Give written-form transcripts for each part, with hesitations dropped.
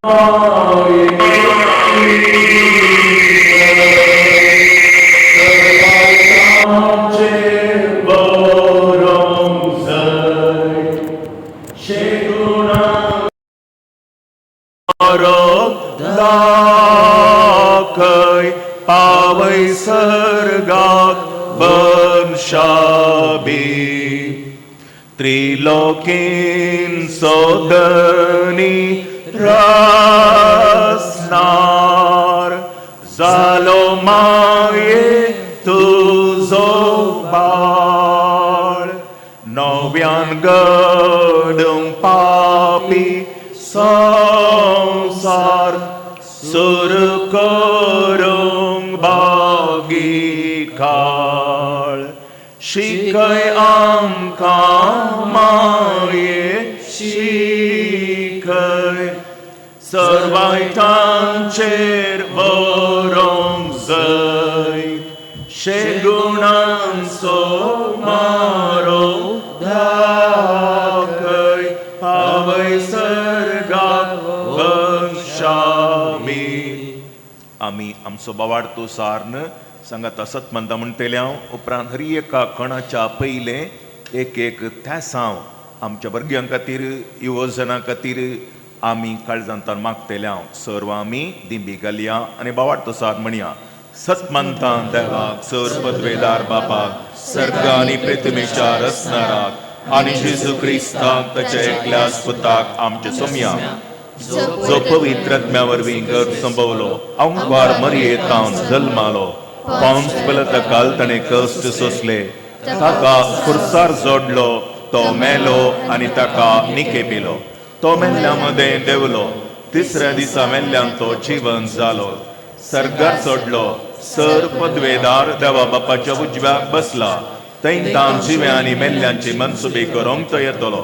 दाखय पावय सर्गाक वंशाबी त्रिलोकीन सोदनी रसनार जालो माये तुजो बाळ नव्यान घडूंक पापी संवसार सुर करूंक बागी काळ शिकय आमकां माये शिकय सर्वांचेर व्हरूंक जैत शेगुणांचो मारो दाखय पावय सर्गाक वंशामी. आमी आमचो बावाडतो सार्न सांगात सत म्हणटा म्हणटले हांव. उपरांत हर एका कणाच्या पयलें एक एक थेसांव आमच्या भुरग्यां खातीर युवजनां खातीर आमी काळजांतान मागतले हांव. सर्व आमी दिंबी घालया आनी बावाडतो सार म्हणया. सत मानता देवाक सर पदवेदार बापाक सर्ग आनी पृथ्वीच्या रचणाराक आनी जेजू क्रिस्ताक ताच्या एकल्याच पुताक आमच्या सोमयाक जो पवित्र आत्म्या वरवीं गर्भ संभवलो अंकवार मरयेतावन जल्मालो पावस पलतकाल ताणें कश्ट सोंसले ताका खुर्सार जोडलो तो मेलो आनी ताका निकेपिलो तो मेल्ल्या मदें देंवलो तिसऱ्या दिसा मेल्ल्यान तो जिवन जालो सर्गार चडलो सर पदवेदार देवा बापाच्या उजव्याक बसला थंय तावन जिव्या आनी मेल्ल्यांची मनसुबी करूंक तो येतलो.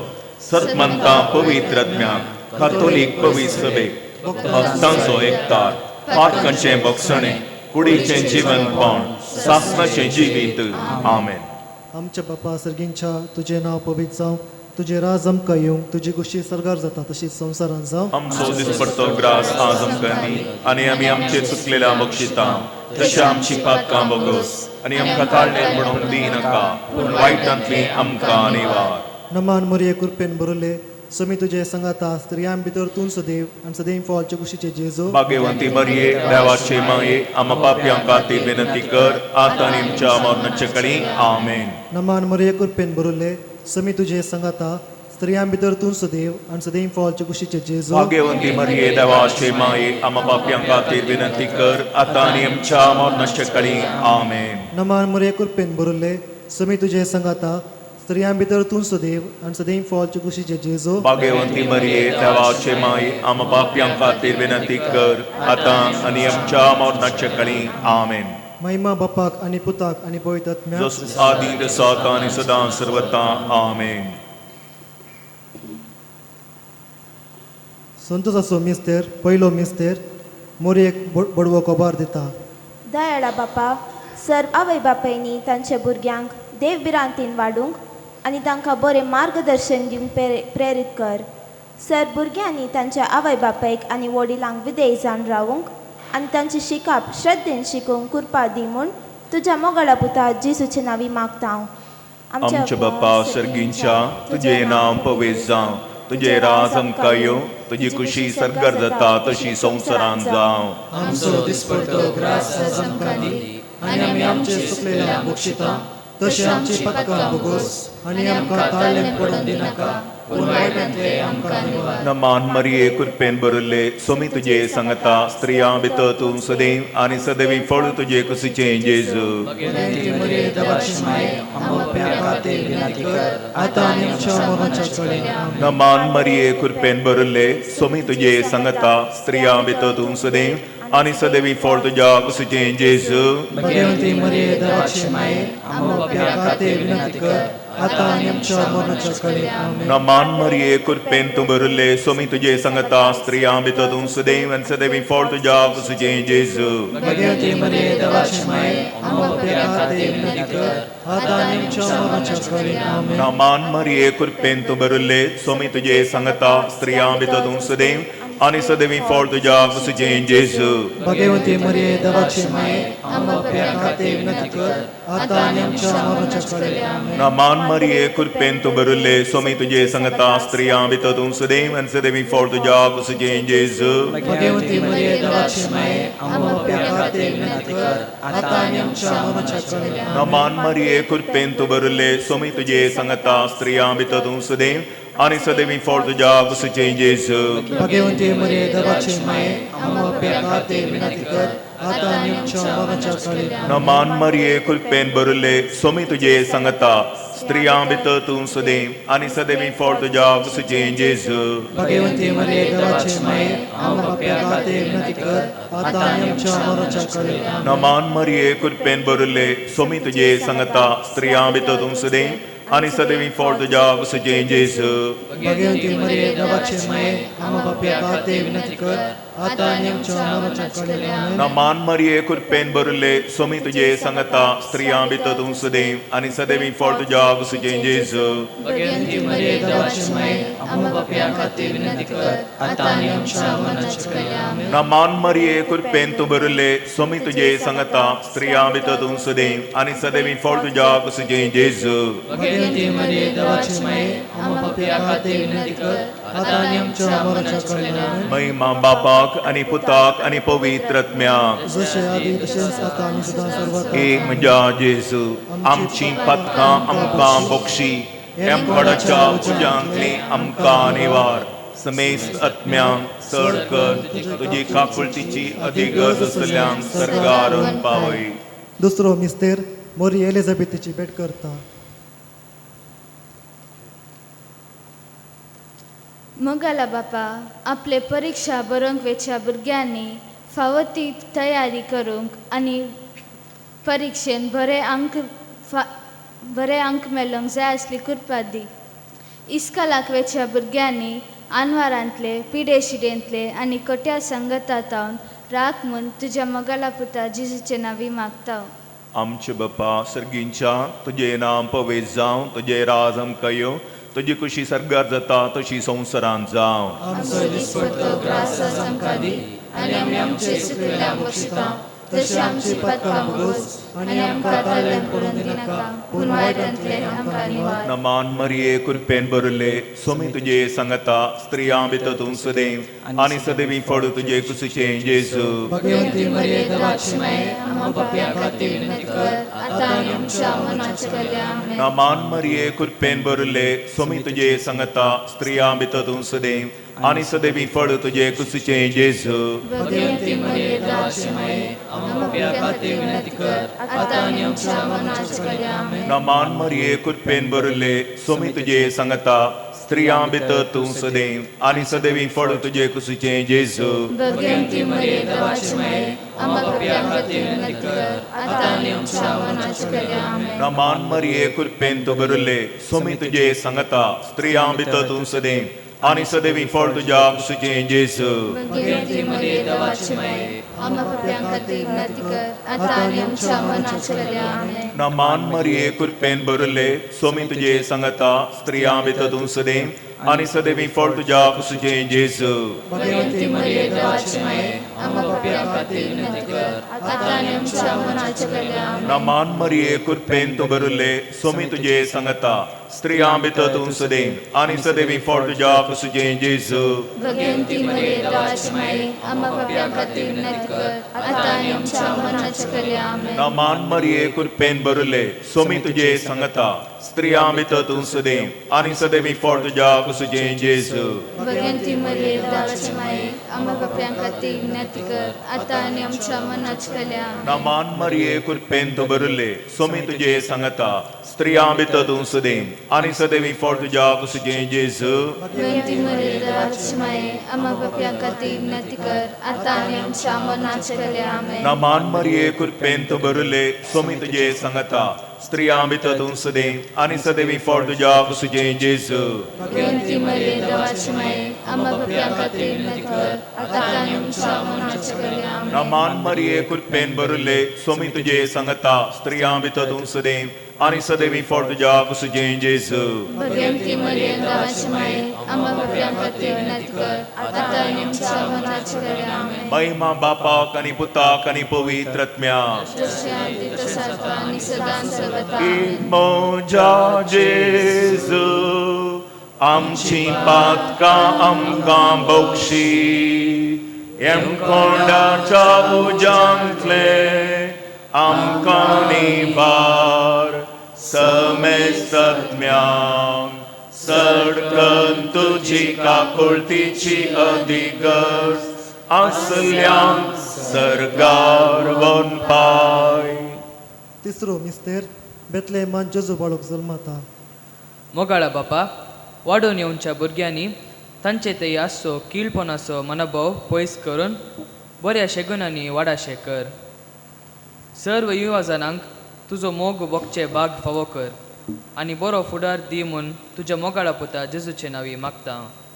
सत मानता पवित्र आत्म्याक कातोलीक पवित्र सभेक भक्तांचो एकतार पातकांचें भोगसणें कुडीचें जिवनपण सासणाचें जिवीत. आमेन. आमच्या बापा सर्गींच्या तुजें नांव पवित्र जावं, तुजें राज आमकां येवं, तुजी खुशी सर्गार जाता तशीच संवसारांत जावं. आमचो दिसपडतो ग्रास आज आमकां दी आनी आमी आमचे चुकलेल्या बक्षिता तशें आमची पातकां बोगस आनी आमकां ताळणें म्हणूंक दी नाका पूण वायटांतली आमकां निवार. नमान मरिये कृपेन भरले समी तुजे संगाता स्त्रियां भितर तूं सदैव आनी सदैव फॉलचे कुशीचे जेजू. भाग्यवंती मरिये देवाचे माये आमा पापयां खातीर विनंती कर आतां आनी आमच्या मरणाचे कडी. आमेन. नमान मरिये कृपेन भरले समी तुजे संगाता स्त्रियां भितर तूं सदैव आनी सदैव फॉलचे कुशीचे जेजू. भाग्यवंती मरिये देवाचे माये आमा पापयां खातीर विनंती कर आतां आनी आमच्या मरणाचे कडी. आमेन. नमान मरिये कृपेन भरले समी तुजे संगाता स्त्रियां भितर तूं सदैव आनी सदैव फॉलचे कुशीचे जेजू. भाग्यवंती मरिये देवाचे माये आमा पापयां खातीर विनंती कर आतां आनी आमच्या मरणाचे कडी. आमेन. महिमा बापाक आनी पुताक आनी पवित्र आत्म्याक. जसो आदी तसो आतां आनी सदां सर्वता. आमेन. संतोषाचो मिस्तेर पयलो मिस्तेर मोरयेक बडवो कोबार दिता. दयाळा बापा, सर्व आवय बापायनी तांच्या भुरग्यांक देव भिरांतीन वाडूंक आनी तांकां बरें मार्गदर्शन दिवंक प्रेरीत कर. सर भुरग्यांनी तांच्या आवय बापायक आनी वडिलांक विधेय जावन रावूंक आनी तांचें शिकप श्रद्धेन शिकूंक कृपा दी म्हूण तुज्या मोगाळा पुता जेजूचे नांवी मागता हांव. आमच्या बापा सर्गींच्या तुजें नांव पवित्र जावं, तुजें राज आमकां येवं, तुजी खुशी सर्गार जाता तशी संवसारांत जावं. आमचो दिसपडतो ग्रास आज आमकां दी आनी आमी आमचे चुकलेल्या बक्षिता तशें आमची पदकां भोगोस आनी आमकां ताळ्ळें पडून दिनाका पूण वायटांतले आमकां निवार. नमान मरिये कृपेन भरिल्ले सोमी तुजे सांगता स्त्रियां भितर तूं सदैव आनी सदैव फळ तुजे कुशीचें जेजू. भगवंती मरिये देवाची माये आमच्या खातीर विनंती कर आतां आनी आमच्या मरणाच्या कडेन. आमेन. नमान मरिये कृपेन भरिल्ले सोमी तुजे सांगता स्त्रियां भितर तूं सदैव आनी सदैव फळ तुज्या कुशीचें जेजू. भगवंती मरिये देवाची माये आमच्या खातीर विनंती कर आतां आनी आमच्या मरणाच्या कडेन. आमेन. नमान मरिये कृपेन तूं भरिल्ले सोमी तुजे सांगता स्त्रियां भितर तूं सदैव आनी सदैव फळ तुज्या कुशीचें जेजू. भगवंती मरिये देवाची माये आमच्या खातीर विनंती कर आतां आनी आमच्या मरणाच्या कडेन. आमेन. नमान मरिये कृपेन तूं भरिल्ले सोमी तुजे सांगता स्त्रियां भितर तूं सदैव आनी सदैवी फळ तुज्या कुशीचें जेजू. भाग्यवंती मरिये देवाची माये, आमकां पाप्यां खातीर विनंती कर, आतां आनी आमच्या मरणाच्या कडेक. आमेन. नमान मरिये कृपेन तूं भरिल्ले, स्वामी तुजे संगता, स्त्रियां भितर तूं सदैव आनी सदैवी फळ तुज्या कुशीचें जेजू. भाग्यवंती मरिये देवाची माये, आमकां पाप्यां खातीर विनंती कर, आतां आनी आमच्या मरणाच्या कडेक. आमेन. नमान मरिये कृपेन तूं भरिल्ले, स्वामी तुजे संगता, स्त्रियां भितर तूं सदैव आनी सदैवी फळ तुज्या कुशीचें जेजू. भाग्यवंती मरिये देवाची माये, आमकां पाप्यां खातीर विनंती कर, आतां आनी आमच्या मरणाच्या कडेक. आमेन. नमान मरिये कृपेन भरिल्ले, स्वामी तुजे संगता, स्त्रियां भितर तूं सदैव आनी सदैवी फळ तुज्या कुशीचें जेजू. भाग्यवंती मरिये देवाची माये, आमकां पाप्यां खातीर विनंती कर, आतां आनी आमच्या मरणाच्या कडेक. आमेन. नमान मरिये कृपेन भरिल्ले, स्वामी तुजे संगता, स्त्रियां भितर तूं सदैव आनी सदैवी फळ तुज्या कुशीचें जेजू. भाग्यवंती मरिये देवाची माये, आमकां पाप्यां खातीर विनंती कर, आतां आनी आमच्या मरणाच्या कडेक. आमेन. नमान मरिये कृपेन भरिल्ले, स्वामी तुजे संगता, स्त्रियां भितर तूं सदैव आनी सदैवी फळ तुज्या कुशीचें जेजू. भाग्यवंती मरिये देवाची माये, आमकां पाप्यां खातीर विनंती कर, आतां आनी आमच्या मरणाच्या कडेक. आमेन. नमान मरिये कृपेन तूं भरिल्ले, स्वामी तुजे संगता, स्त्रियां भितर तूं सदैव आनी सदैवी फळ तुज्या कुशीचें जेजू. भाग्यवंती मरिये देवाची माये, आमकां पाप्यां खातीर विनंती कर, आतां आनी आमच्या मरणाच्या कडेक. आमेन. महिमा बापाक आनी पुताक आनी पवित्र आत्म्याक, जशें आदी तशेंच आतां आनी सदां सर्वदा. एक म्हज्या जेजू, आमची पातकां आमकां बक्षी, हेमगडाच्या उज्यांतली आमकां निवार, समेस्त आत्म्यांक चड कर तुजी काकुळटीची अदी गरज आसल्यांक सर्गारून पावय. दुसरो मिस्तेर मोरी एलिझाबेथीची भेट करता. मोगाला बापा, आपले परिक्षा बरोवंक वेच्या भुरग्यांनी फावो ती तयारी करूंक आनी परिक्षेन बरे अंक मेळोवंक जाय आसली कृपा दी. इस्कालाक वेच्या भुरग्यांनी आनवारांतले पिडेशिडेंतले आनी कोट्या संगता राख म्हूण तुज्या मोगाला पुता जिजूचे नांवी मागता. आमचे बापा सर्गींच्या, तुजें नांव पवित्र जावं, तुजें राज आमकां येवं, तुजी खुशी सर्गार जाता तशी संवसारांत जावं. आमचो दिसपट्टो ग्रास आज आमकां दी, आनी आमी आमचे चुकिल्ल्यांक बक्षिता, तशें आमची पातकां भोगोस, आनी आमकां ताल्ल्यान पडून दिनाका, पूण वायटांतले आमकां निवार. नमान मरिये कृपेन भरिल्ले, स्वामी तुजे संगता, स्त्रियां भितर तूं सदैव आनी सदैवी फळ तुजे कुशीचें जेजू. भाग्यवंती मरिये देवाची माये, आमकां पाप्यां खातीर विनंती कर, आतां आनी आमच्या मरणाच्या कडेक. आमेन. नमान मरिये कृपेन भरिल्ले, स्वामी तुजे संगता, स्त्रियां भितर तूं सदैव आनी सदैवी फळ तुजे कुशीचें जेजू. भाग्यवंती मरिये देवाची माये, आमकां पाप्यां खातीर विनंती कर, आतां आनी आमच्या मरणाच्या कडेक. आमेन. नमान मरिये कृपेन भरिल्ले, स्वामी तुजे संगता, स्त्रियां भितर तूं सदैव आनी सदैवी फळ तुजे कुशीचें जेजू. भाग्यवंती मरिये देवाची माये, आमकां पाप्यां खातीर विनंती कर, आतां आनी आमच्या मरणाच्या कडेक. आमेन. नमान मरिये कृपेन तूं भरिल्ले, स्वामी तुजे संगता, स्त्रियां भितर तूं सदैव आनी सदैवी फळ तुज्या कुशीचें जेजू. भाग्यवंती मरिये देवाची माये, आमकां पाप्यां खातीर विनंती कर, आतां आनी आमच्या मरणाच्या कडेक. आमेन. नमान मरिये कृपेन भरिल्ले, स्वामी तुजे संगता, स्त्रियां भितर तूं सदैव आनी सदैवी फळ तुज्या कुशीचें जेजू. भाग्यवंती मरिये देवाची माये, आमकां पाप्यां खातीर विनंती कर, आतां आनी आमच्या मरणाच्या कडेक. आमेन. नमान मरिये कृपेन तूं भरिल्ले, स्वामी तुजे संगता, स्त्रियां भितर तूं सदैव आनी सदैवी फळ तुज्या कुशीचें जेजू. भाग्यवंती मरिये देवाची माये, आमकां पाप्यां खातीर विनंती कर, आतां आनी आमच्या मरणाच्या कडेक. आमेन. नमान मरिये कृपेन भरिल्ले, स्वामी तुजे संगता, स्त्रियां भितर तूं सदैव आनी सदैवी फळ तुज्या कुशीचें जेजू. भाग्यवंती मरिये देवाची माये, आमकां पाप्यां खातीर विनंती कर, आतां आनी आमच्या मरणाच्या कडेक. आमेन. नमान मरिये कृपेन तूं भरिल्ले, स्वामी तुजे संगता, स्त्रियां भितर तूं सदैव आनी सदैवी फळ तुज्या कुशीचें जेजू. भाग्यवंती मरिये देवाची माये, आमकां पाप्यां खातीर विनंती कर, आतां आनी आमच्या मरणाच्या कडेक. आमेन. नमान मरिये कृपेन तूं भरिल्ले, स्वामी तुजे संगता, स्त्रियां भितर तूं सदैव आनी सदैवी फळ तुज्या कुशीचें जेजू. भाग्यवंती मरिये देवाची माये, आमकां पाप्यां खातीर विनंती कर, आतां आनी आमच्या मरणाच्या कडेक. आमेन. नमान मरिये कृपेन भरिल्ले, स्वामी तुजे संगता, स्त्रियां भितर तूं सदैव आनी सदैवी फळ तुज्या कुसूचें जेजू. भगवंती मरिये देवाची माये आम्हा पाप्यां खातीर विनंती कर आतां आनी आमच्या मरणाच्या वेळार. आमेन. महिमा बापाक आनी पुताक आनी पवित्र आत्म्याक. जशें आदी तशें आतां आनी सदां सर्वथा. आमेन. म्हज्या जेजू आमची पातकां आमकां बक्षी येमकोंडाच्या उज्यांतले आमकां निवार समेस्तज्ञांक सडकन तुजी काकुळतीची अधिगज आसल्यांक सर्गार वनपाय. तिसरो मिस्तेर बेतलेमान जेजू बाळक जल्मता. मोगाळा बापा, वाडून येवच्या भुरग्यांनी तांचे ते आसचो किळपणाचो मनोभाव पयस करून बऱ्या शेगुणांनी वाडाशें कर. सर्व युवा जाणांक तुजो मोग भोगचे भाग फावो कर आनी बरो फुडार दी म्हूण तुज्या मोगाळा पुता जेजूचे नांवी मागता.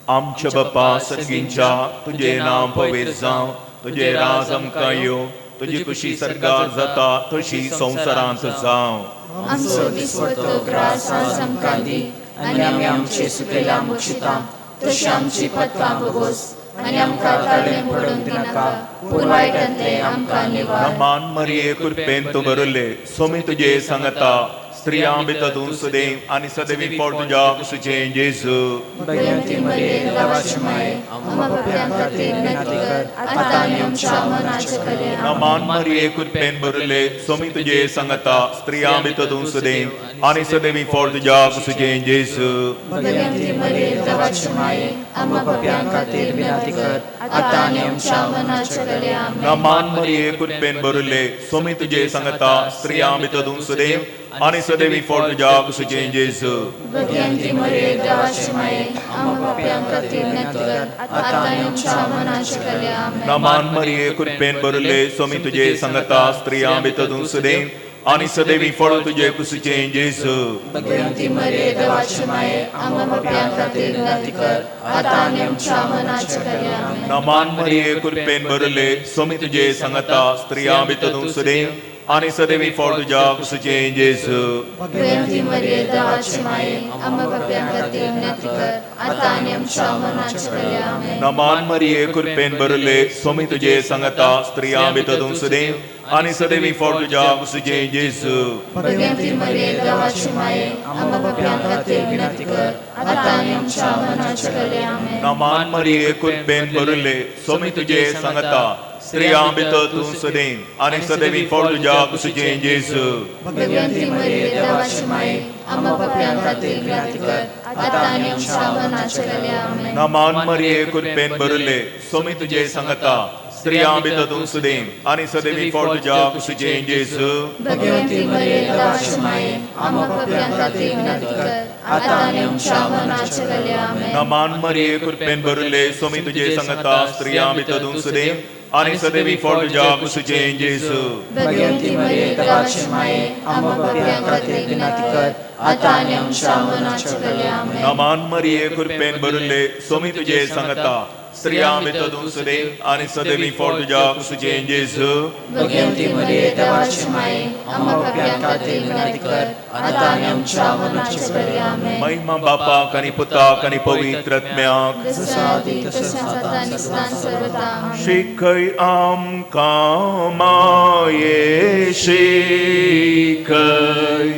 आमच्या बापा सर्गींच्या, तुजें नांव पवित्र जावं, तुजें राज आमकां येवं, तुजी खुशी सर्गार जाता तशी संवसारांत जावं. आमचो दिसवडो ग्रास आज आमकां दी आनी आमी आमचे सुकेल्या बक्षिता तशी आमची पतकां भोगोस आनी आमकां ताळें पडून दिनाका पूण वायटांतलें आमकां निवार. मान मरिये कृपेन तूं भरले, सोमी तुजे सांगता, स्त्रियां भितर तूं सदैव आनी सदैवी फळ तुज्या कुसूचें जेजू. भगवंती मरिये देवाची माये आम्हा पाप्यां खातीर विनंती कर आतां आनी आमच्या मरणाच्या वेळार. मान मरिये कृपेन भरले, सोमी तुजे सांगता, स्त्रियां भितर तूं सदैव आनी सदैवी फळ तुज्या कुसूचें जेजू. भगवंती मरिये देवाची माये आम्हा पाप्यां खातीर विनंती कर आतां आनी आमच्या मरणाच्या वेळार. मान मरिये कृपेन भरले, सोमी तुजे सांगता, स्त्रियां भितर तूं सदैव आनी सदैवी फळ तुज्या कुसूचें जेजू. भगवंती मरिये देवाची माये आम्हा पाप्यां खातीर विनंती कर आतां आनी आमच्या मरणाच्या वेळार. मान मरिये कृपेन भरले, सोमी तुजे सांगता, स्त्रियां भितर तूं सदैव आनी सदैवी फळ तुजे कुसूचें जेजू. भगवंती मरिये देवाची माये आम्हा पाप्यां खातीर विनंती कर आतां आनी आमच्या मरणाच्या वेळार. मान मरिये कृपेन भरले, सोमी तुजे सांगता, स्त्रियां भितर तूं सदैव आनी सदैवी फळ तुज्या कुसूचें जेजू. भगवंती मरिये देवाची माये आम्हा पाप्यां खातीर विनंती कर आतां आनी आमच्या मरणाच्या वेळार. मान मरिये कृपेन भरले, सोमी तुजे सांगता, स्त्रियां भितर तूं सदैव आनी सदैवी फळ तुज्या कुसूचें जेजू. भगवंती मरिये देवाची माये आम्हा पाप्यां खातीर विनंती कर आतां आनी आमच्या मरणाच्या वेळार. मान मरिये कृपेन भरले, सोमी तुजे सांगता, स्त्रियां भितर तूं सदैव आनी सदैवी फळ तुज्या कुसूचें जेजू. भगवंती मरिये देवाची माये आम्हा पाप्यां खातीर विनंती कर आतां आनी आमच्या मरणाच्या वेळार. मान मरिये कृपेन भरले, सोमी तुजे सांगता, स्त्रियां भितर तूं सदैव आनी सदैवी फळ तुज्या कुसूचें जेजू. भगवंती मरिये देवाची माये आम्हा पाप्यां खातीर विनंती कर आतां आनी आमच्या मरणाच्या वेळार. मान मरिये कृपेन भरले, सोमी तुजे सांगता, स्त्रियां भितर तूं सदैव आनी सदैवी फळ तुज्या कुसूचें जेजू. भगवंती मरिये देवाची माये आम्हा पाप्यां खातीर विनंती कर आतां आनी आमच्या मरणाच्या वेळार. मान मरिये कृपेन भरले, सोमी तुजे सांगता, स्त्रियां भितर तूं सदैव आनी सदैवी फळ तुज्या कुसूचें जेजू. भगवंती मरिये देवाची माये आम्हा पाप्यां खातीर विनंती कर आतां आनी आमच्या मरणाच्या वेळार. महिमा बापाक आनी पुताक आनी पवित्र आत्म्याक. जसो आदी तशें आतां आनी सदां सर्वदा. आमेन. शिकय आमकां माये शिकय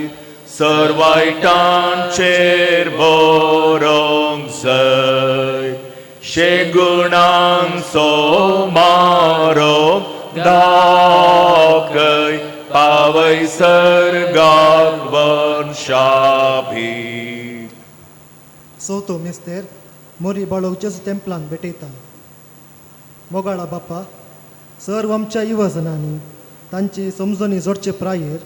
सर्वायटांचेर बरोवंक जाय, शेगुणांचो मारो दाखय, पावय सर्गाक वंशाभी. चवथो मिस्तेर मोरी बाळक जेजू तेंपलान भेटयता. मोगाळा बापा, सर्व आमच्या युवजनांनी तांची समजणी जोडचे प्रायेर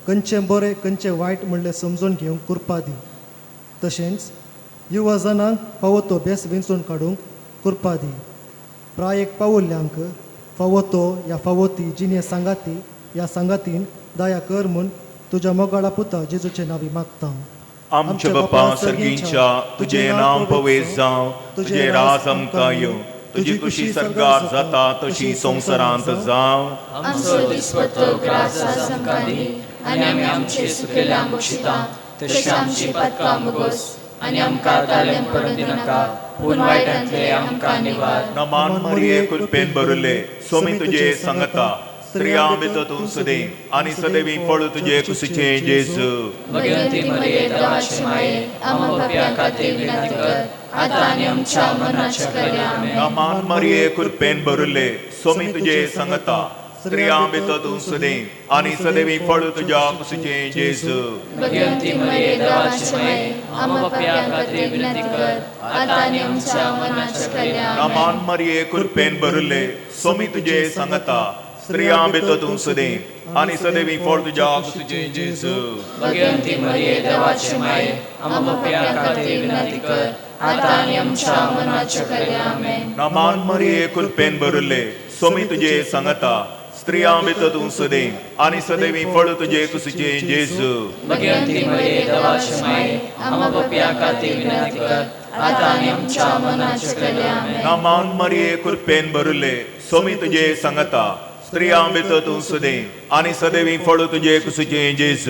खंयचें बरें खंयचें वायट म्हणलें समजून घेवंक कृपा दी. तशेंच युवजनांक फावो तो बेस विंचून काडूंक कृपा दी. प्रायेक पावुल्ल्यांक फावो तो या फावो ती जिणे सांगाती या सांगातीन दया कर म्हूण तुज्या मोगाळा पुता जेजूचे नांवी मागता. आमच्या बापा सर्गींच्या, तुजें नांव पवित्र जावं, तुजें राज आमकां येवं, तुजी खुशी सर्गार जाता तशी संवसारांत जावं. आमचो दिसपट्टो ग्रास आज आमकां दी आनी आमी आमचे सुकेल्या बक्षिता तशें आमची पदकां मुगोस आनी आमकां तालें पडून दिनाका पूण वायटांतले आमकां निवार. नमान मरिये कृपेन भरुल्ले सोमी तुजे सांगता स्त्रियां भितर तूं सदैव आनी सदैवी फळ तुजे कुशीचे जेजू. भगवंती मरिये देवाचे माये आम्हा पाप्यां खातीर विनंती कर आतां आनी आमच्या मरणाच्या घडये. आमेन. नमान मरिये कृपेन भरुल्ले सोमी तुजे सांगता स्त्रियां भितर तूं सदैव आनी सदैवी फळ तुज्या कुशीचे जेजू. भगवंती मरिये देवाचे माये आम्हा पाप्यां खातीर विनंती कर आतां आनी आमच्या मरणाच्या घडये. आमेन. नमान मरिये कृपेन भरुल्ले सोमी तुजे सांगता स्त्रियां भितर तूं सदैव आनी सदैवी फळ तुज्या कुशीचे जेजू. भगवंती मरिये देवाचे माये आम्हा पाप्यां खातीर विनंती कर आतां आनी आमच्या मरणाच्या घडये. आमेन. नमान मरिये कृपेन भरुल्ले सोमी तुजे सांगता स्त्रियां भितर तूं सदैव आनी सदैवी फळ तुजे कुशीचे जेजू. भगवंती मरिये देवाचे माये आम्हा पाप्यां खातीर विनंती कर आतां आनी आमच्या मरणाच्या घडये. आमेन. नमान मरिये कृपेन भरुल्ले सोमी तुजे सांगता स्त्रियां भितर तूं सदैव आनी सदैवी फळ तुजे कुशीचे जेजू.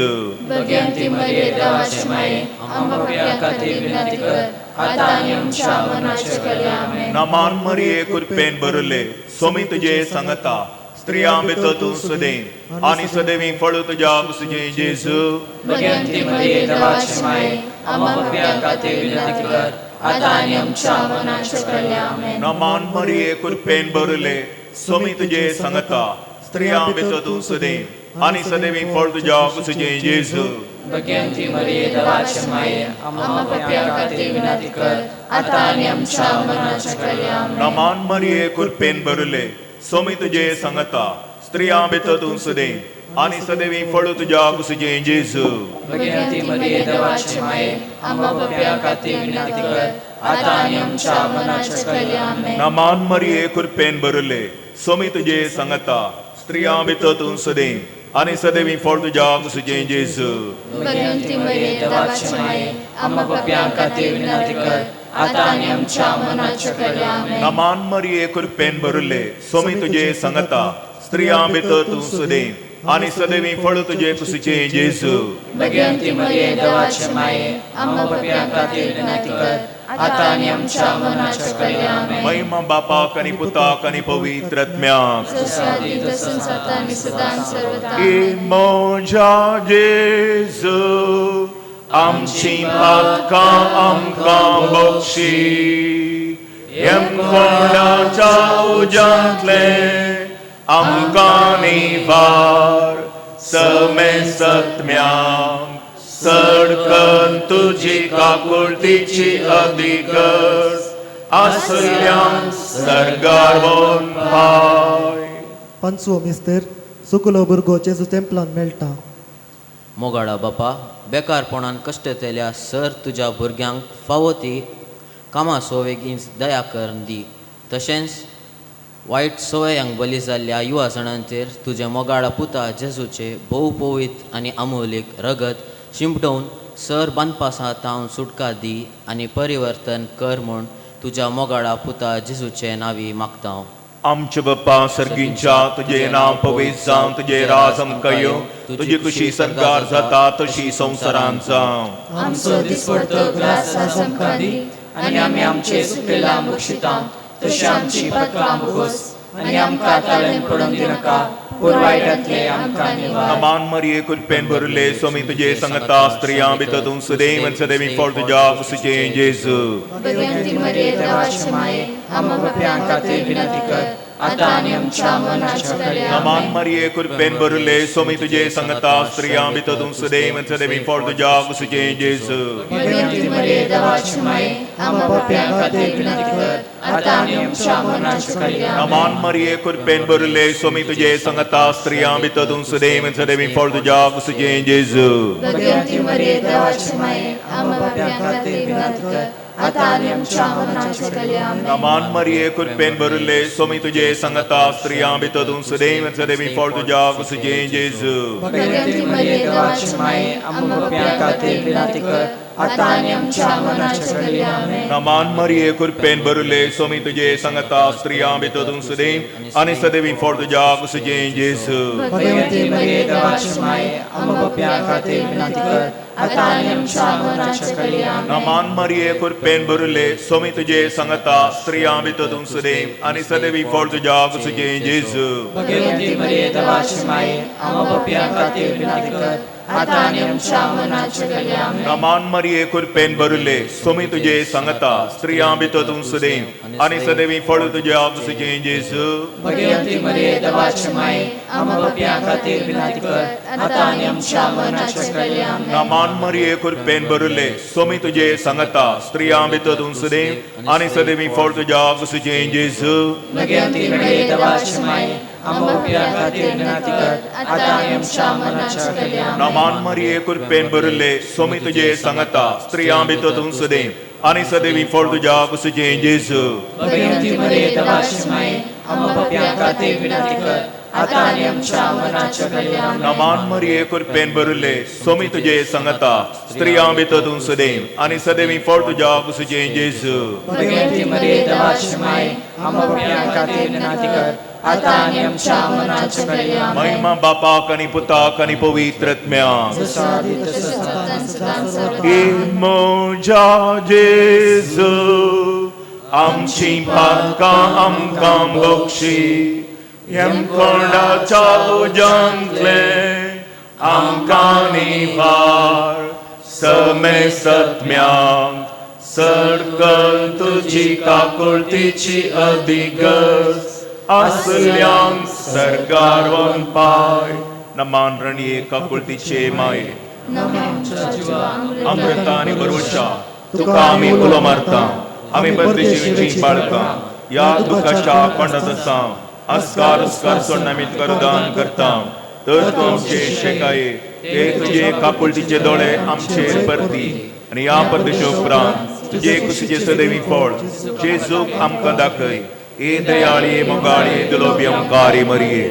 भगवंती मरिये देवाचे माये आम्हा पाप्यां खातीर विनंती कर आतां आनी आमच्या मरणाच्या घडये. आमेन. नमान मरिये कृपेन भरुल्ले सोमी तुजे सांगता स्त्रियां भितर तूं सदैव आनी सदैवी फळ तुज्या कुशीचे जेजू. भगवंती मरिये देवाचे माये आम्हा पाप्यां खातीर विनंती कर आतां आनी आमच्या मरणाच्या घडये. आमेन. नमान मरिये कृपेन भरुल्ले सोमी तुजे सांगता स्त्रियां भितर तूं सदैव आनी सदैवी फळ तुज्या कुशीचे जेजू. भगवंती मरिये देवाचे माये आम्हा पाप्यां खातीर विनंती कर आतां आनी आमच्या मरणाच्या घडये. आमेन. नमान मरिये कृपेन भरुल्ले सोमी तुजे सांगता स्त्रियां भितर तूं सदैव आनी सदैवी फळ तुज्या कुशीचे जेजू. भगवंती मरिये देवाचे माये आम्हा पाप्यां खातीर विनंती कर आतां आनी आमच्या मरणाच्या घडये. आमेन. नमान मरिये कृपेन भरुल्ले सोमी तुजे सांगता स्त्रियां भितर तूं सदैव आनी सदैवी फळ तुज्या कुशीचे जेजू. भगवंती मरिये देवाचे माये आम्हा पाप्यां खातीर विनंती कर आतां आनी आमच्या मरणाच्या घडये. आमेन. नमान मरिये कृपेन भरुल्ले सोमी तुजे सांगता स्त्रियां भितर तूं सदैव आनी सदैवी फळ तुजे कुशीचे जेजू. भगवंती मरिये देवाचे माये आम्हा पाप्यां खातीर विनंती कर आतां आनी आमच्या मरणाच्या घडये. आमेन. महिमा बापाक आनी पुताक आनी पवित्र आत्म्याक. जशें आदी तशेंच आतां आनी सदां सर्वदा. ए म्हज्या जेजू आमची पातकां आमकां बक्षी यमकोंडाच्या उज्यांतले आमकां निवार समेसत्म्यांक सडकन तुजी काकुळतीची अधिगज आसल्यांक सर्गार पाय. पांचवो मिस्तेर सुकुलो भुरगो जेजू तेंपलान मेळटा. मोगाळा बापा बेकारपणान कश्टतेल्या सर तुज्या भुरग्यांक फावो ती कामां वेगींच दया करून दी तशेंच वायट सवयांक बली जाल्ल्या युवा जाणांचेर तुजें मोगाळा पुता जेजूचे भोव पवित्र आनी अमोलीक रगत शिंपडोवन सर बांदपासा तावन सुटका दी आनी परिवर्तन कर म्हूण तुज्या मोगाळा पुता जेजूचे नांवी मागता. आमचे बाप्पा सर्गींच्या तुजें नांव पवित्र जावं तुजें राज आमकां येवं तुजी खुशी सर्गार जाता तशी संवसारांत जावं. आमचो दिसपडतो ग्रास आज आमकां दी आनी आमी आमचे सुकलेल्या बक्षिता तशें आमची पदकां मुगोस आनी आमकां तालें पडून दिनाका पूण वायटांतले आमकां निवार. नमान मरिये कृपेन भरुल्ले सोमी तुजे सांगता स्त्रियां भितर तूं सदैव आनी सदैवी फळ तुज्या कुशीचे जेजू. भगवंती मरिये देवाचे माये आम्हा पाप्यां खातीर विनंती कर आतां आनी आमच्या मरणाच्या घडये. नमान मरिये कृपेन भरुल्ले सोमी तुजे सांगता स्त्रियां भितर तूं सदैव आनी सदैवी फळ तुज्या कुशीचे जेजू. भगवंती मरिये देवाचे माये आम्हा पाप्यां खातीर विनंती कर आतां आनी आमच्या मरणाच्या घडये. नमान मरिये कृपेन भरुल्ले सोमी तुजे सांगता स्त्रियां भितर तूं सदैव आनी सदैवी फळ तुज्या कुशीचे जेजू. भगवंती मरिये देवाचे माये आम्हा पाप्यां खातीर विनंती कर आतां आनी आमच्या मरणाच्या घडये. आमेन. नमान मरिये कृपेन भरुल्ले सोमी तुजे सांगता स्त्रियां भितर तूं सदैव आनी सदैवी फळ तुज्या कुशीचे जेजू. भगवंती मरिये देवाचे माये आम्हा पाप्यां खातीर विनंती कर आतां आनी आमच्या मरणाच्या घडये आमेन. नमान मरिये कृपेन भरुले स्वामी तुजे सांगता स्त्रियां भितर तूं सदैव आनी सदैवी फळ तुज्या कुशीचें जेजू. भगवती मरिये देवाची माये आमकां पापयां खातीर विनंती कर आतां आनी आमच्या मरणाच्या घडये आमेन. नमान मरिये कृपेन भरुले स्वामी तुजे सांगता स्त्रियां भितर तूं सदैव आनी सदैवी फळ तुज्या कुशीचें जेजू. भगवती मरिये देवाची माये आमकां पापयां खातीर विनंती कर आतां आनी आमच्या मरणाच्या घडये आमेन. नमान मरिये कृपेन भरुले स्वामी तुजे सांगता स्त्रियां भितर तूं सदैव आनी सदैवी फळ तुज्या कुशीचें जेजू. भगवती मरिये देवाची माये आमकां पापयां खातीर विनंती कर आतां आनी आमच्या मरणाच्या घडये आमेन. नमान मरिये कृपेन भरुले स्वामी तुजे सांगता स्त्रियां भितर तूं सदैव आनी सदैवी फळ तुज्या कुशीचें जेजू. भगवती मरिये देवाची माये आमकां पापयां खातीर विनंती कर आतां आनी आमच्या मरणाच्या घडये आमेन. नमान मरिये कृपेन भरुले स्वामी तुजे सांगता स्त्रियां भितर तूं सदैव आनी सदैवी फळ तुज्या कुशीचें जेजू. भगवती मरिये देवाची माये आमकां पापयां खातीर विनंती कर आतां आनी आमच्या मरणाच्या घडये आमेन. नमान मरिये कृपेन भरुले स्वामी तुजे सांगता स्त्रियां भितर तूं सदैव आनी सदैवी फळ तुज्या कुशीचें जेजू. भगवती मरिये देवाची माये आमकां पापयां खातीर विनंती कर आतां आनी आमच्या मरणाच्या घडये आमेन. महिमा बापाक आनी पुताक आनी पवित्र आत्म्याक. जसो आदी तसोच आतां आनी सदां सर्वकाळ. म्हज्या जेजू आमची पातकां आमकां बक्षी हेमकोंडाच्या उज्यांतले आमकां निवार समेसत्म्यांक सडकन तुजी काकुळतीची अधिगज असल्यांक सरकार वनपाय. नमान रणये काकुळतीचे माये अमृता आनी बरोवच्या तुका आमी उलो मारता आमी परदेशीची बाळकां ह्या दुखाच्या कोंडांत आसा अस्कार अस्कार सोडून आमी तुका दान करता तर तूं आमचे शेकाये ते तुजे काकुळतीचे दोळे आमचेर परती आनी ह्या परदेशा उपरांत तुजे कुशीचे सदैवी फळ जेजूक आमकां दाखय. ए दयाळी मोगाळी दुलोबी ओंकारी मरिये.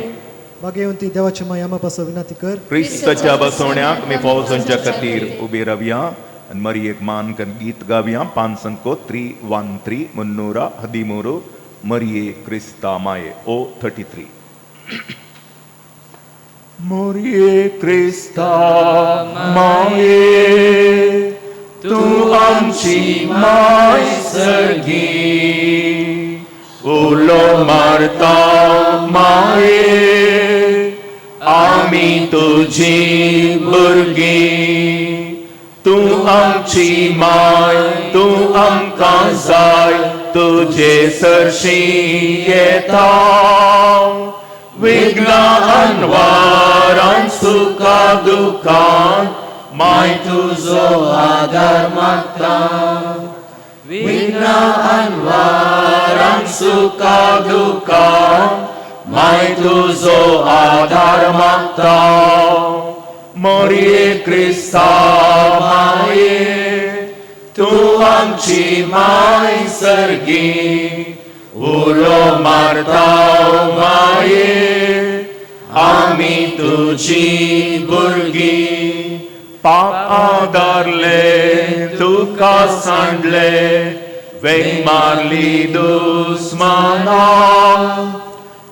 भाग्यवंती देवाची माय आमा पासो विनंती कर. क्रिस्ताच्या बसवण्याक आमी फौजांच्या खातीर उबी रावया आनी मरियेक मान करून गीत गावया. 5 313 313 मरिये क्रिस्ता माये ओ 33. मरिये क्रिस्ता माये तूं आमची माय सर्गी उलो मारता माये आमी तुजी भुरगीं तूं आमची माय तूं आमकां जाय तुजे सरशी येता विघ्ना अनवारान सुखा दुखान माय तुजो आदार मागता विघ्ना अनवारान सुखा दुखान माय तुजो आदार मागता. मरिये क्रिस्ता माये तूं आमची माय सर्गी उलो मारता माये आमी तुजी भुरगीं पाप आदारले तुका सांडले वेंग मारली दुस्माना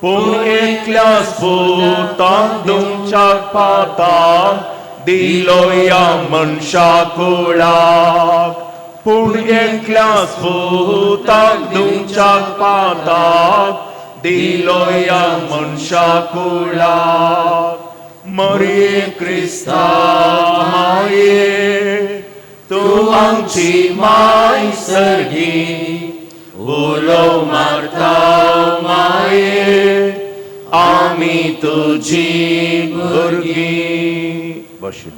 पूण एकल्याच पुतान तुमच्या पाताक दिलो ह्या मनशा कुळाक पूण एकल्याच पुताक तुमच्या पाताक दिलो ह्या मनशा कुळाक. मरिये क्रिस्ता माये तूं आमची माय सर्गी उलो मारता माये आमी तुजी भुरगीं. बशीन.